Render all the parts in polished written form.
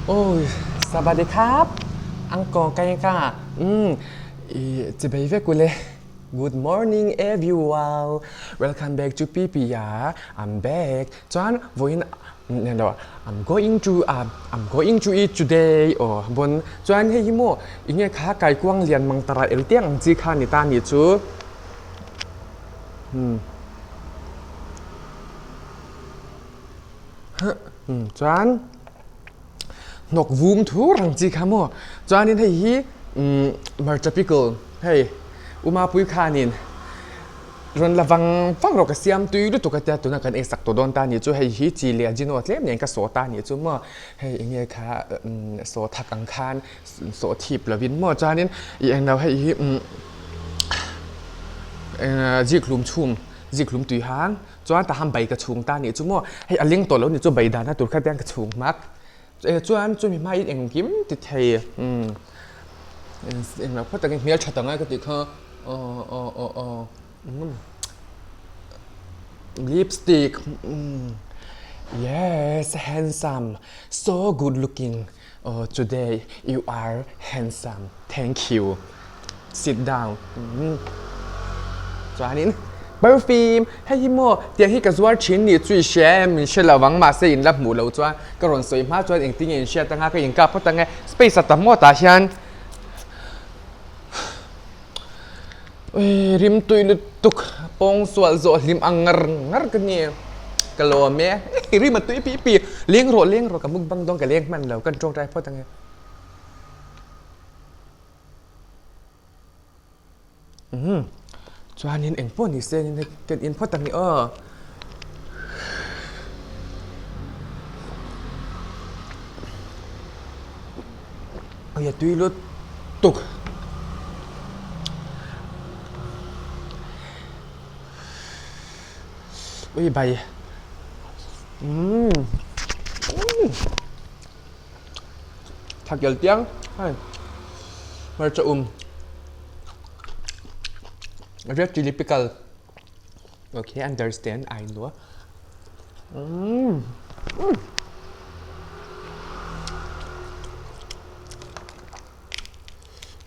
Awi sabadi khap ang kawng ka ka um i chibei vek ule good morning everyone welcome back to PPR I'm back chuan vawiin no I'm going to uh, I'm going to eat today aw bon chuan hei hi maw enge kha kaikuang lian mang tara el tiang ang chi kha ni ta ni chu hmm Chuan hnawk vum thur ang chi kha maw chuanin hei hi hmarcha pickle hei Umapui khanin rawn la vang vang rawh ka siam tui lutuk a tia tuna kan ei sak tawh dawn ta a nih chu hei hi chi leh ajino tlem nen ka sawh ta a nih chu maw hei eng nge kha sawh thak ang khan sawh thip lovin maw chuanin ih englo hei hi zikhlum chhum zikhlum tui hang. Chuan tahan bai ka chhung ta nih chu maw, hei a ling tawh lo nih chu bai dahna tur kha tiang ka chhung hmak. Chuan chumi hmain engkim ti thei umm englo phawt takin hmel tha ta ngai ka tih kha aw aw aw aw umm lipstick umm yes handsome so good looking aw today you are handsome thank you. Sit down chuanin perfume hei hi maw tiang hi ka zuar thin nih chu i hria em min hre lo ang mahse in la hmuh loh chuan ka rawn sawi hma chuan engtin nge in hriat anga ka inkap phawt ang e space a tam ngawt ah hian rim tui lutuk pawng sual zawh hlim ang ngar ngar ka ni ka lawm e rim a tui pi pi leng rawh leng rawh ka mukbang dawn ka leng hman lo ka tawngtai phawt ang e. Umm chuanin eng pawh ni se hei kan in phawt ang i aw. Ui a tui lut tuk. Ui bai. Umm. Thakel tiang hei hmarcha um red chili pickle okay understand I know mm. Mm.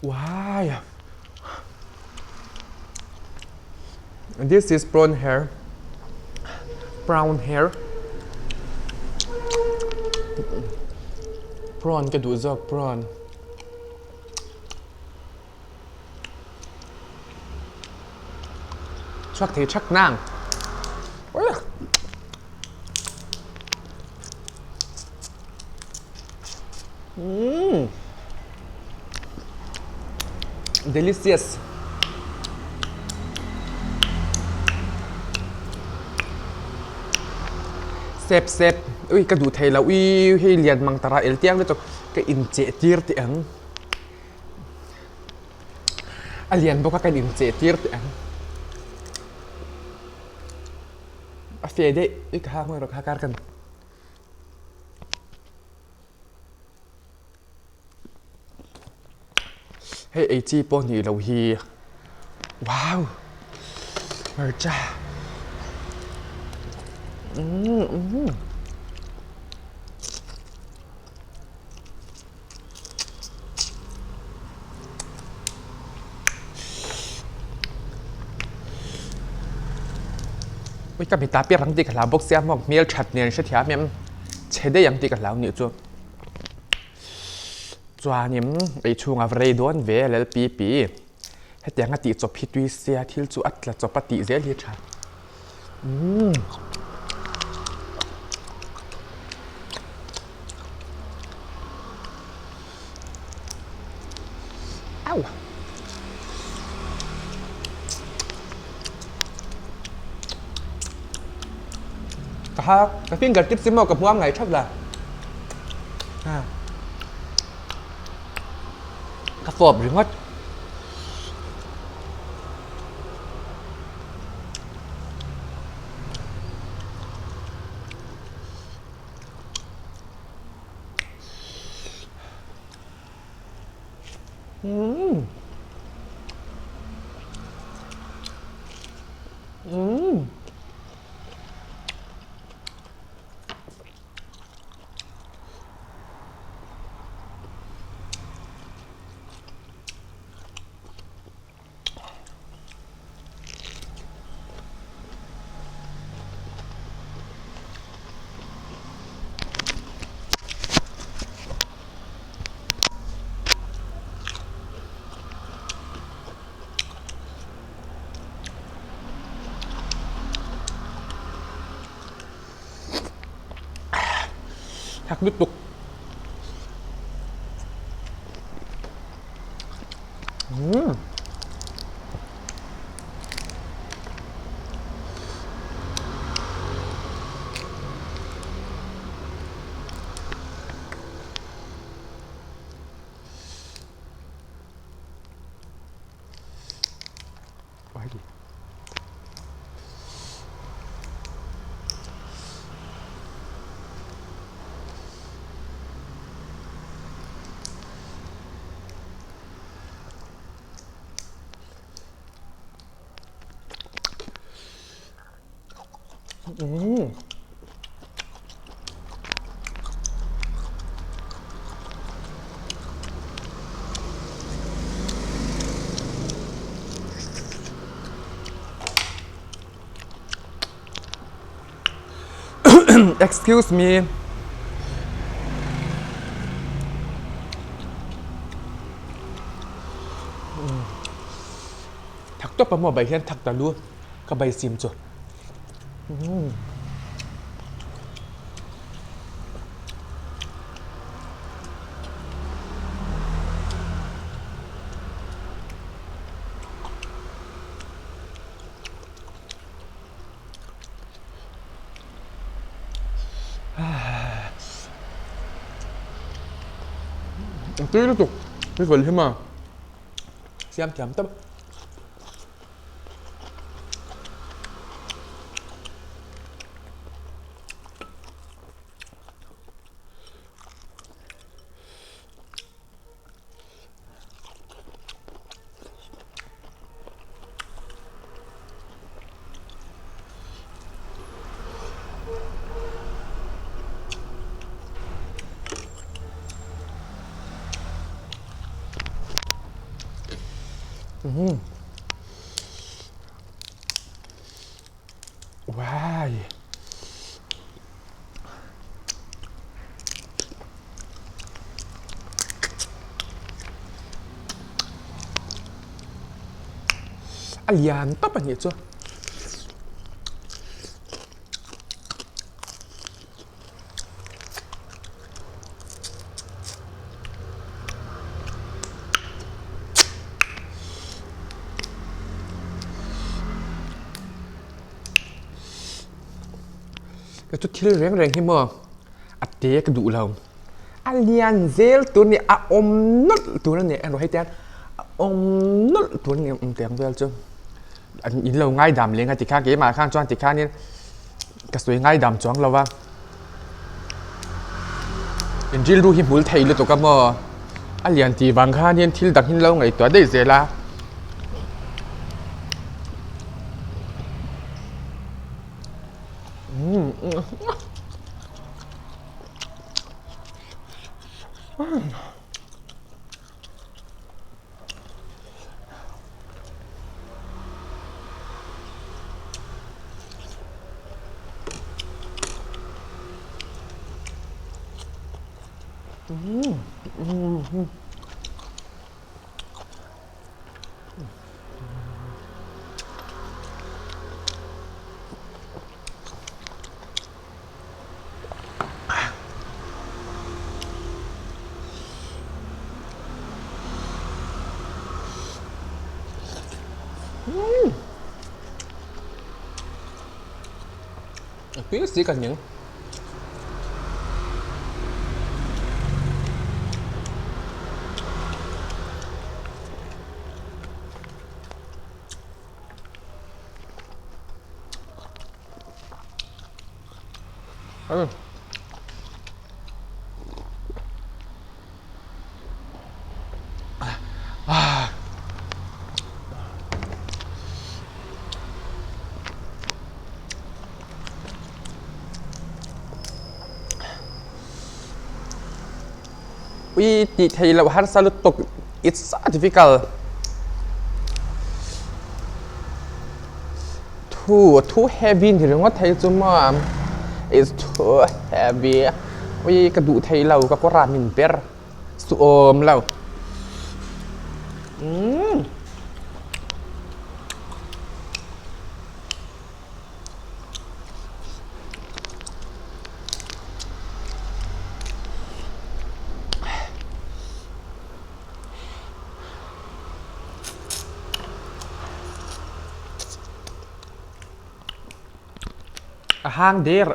Wow. This is brown hair. Brown hair. Prawn ka duh zawk prawn. Chhuak thei thak nang. Mm. Delicious. Sep sep. Ui ka duh thei lo. Ui hei lian mang tara el tiang lutuk. Ka in cheh tir teh ang. A lian bawk a kan in cheh tir teh ang. A fe deuh. Ui ka ha hmang rawh ka ha kar kan. Hei ei chi pawh nih loh hi wow hmarcha umm Ui ka mita piak ang tih ka hlau bawk sia maw hmel that nen hrethiam em chhe daih ang tih ka hlau nih chu chuanin ei chhunga va rei dawn ve LLPP hetiang a tih chawp hi tui sia thil chu a tla chawp a tih zel hi a tha umm. Au. Ka ha ka finger tips hi maw ka hmuam ngai thap la. Ha. Ka fawp ringawt. Umm. Umm. Thak lutuk. Umm. Umm. Excuse me. Thak tawp a maw bai hian thak ta lu ka bai sim chu. Tui lutuk hi fel hi ma siam thiam tawp. Wai. A lian tawp a nih chu. Ka chu thil reng reng hi maw a te ka duh lo a lian zel tur a ni a awm nawlh tur a ni erawh hei tiang a awm nawlh tur a ni awm tiang vel chu in lo ngaidam leng a tikhan keimah khan chuan tikhanin ka sawi ngaidam chuang lo va in rilru hi hmul thei lutuk a maw a lian tih vang khanin thil dang hi an lo ngaihtuah daih zel a. A tui si ka ning. Ui tih theih loh harsa lutuk it's so difficult. Too too heavy ni ringawt thei chu maw it's too heavy ui ka duh thei lo ka kawr ah min ber su awm lo umm. A hang der.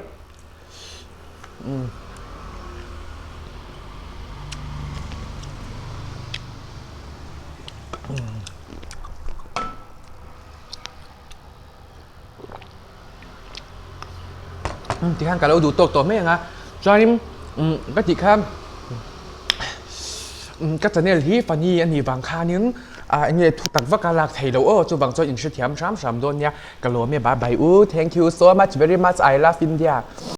Tikhan ka lo duh tawk tawh mai ang a, chuanin ka tih kha ka channel hi funny a nih vang khanin ah eng nge thu tak vak a lak thei loh aw chuvang chuan in hrethiam hram hram dawn nia ka lawm e bye bye u thank you so much very much I love India.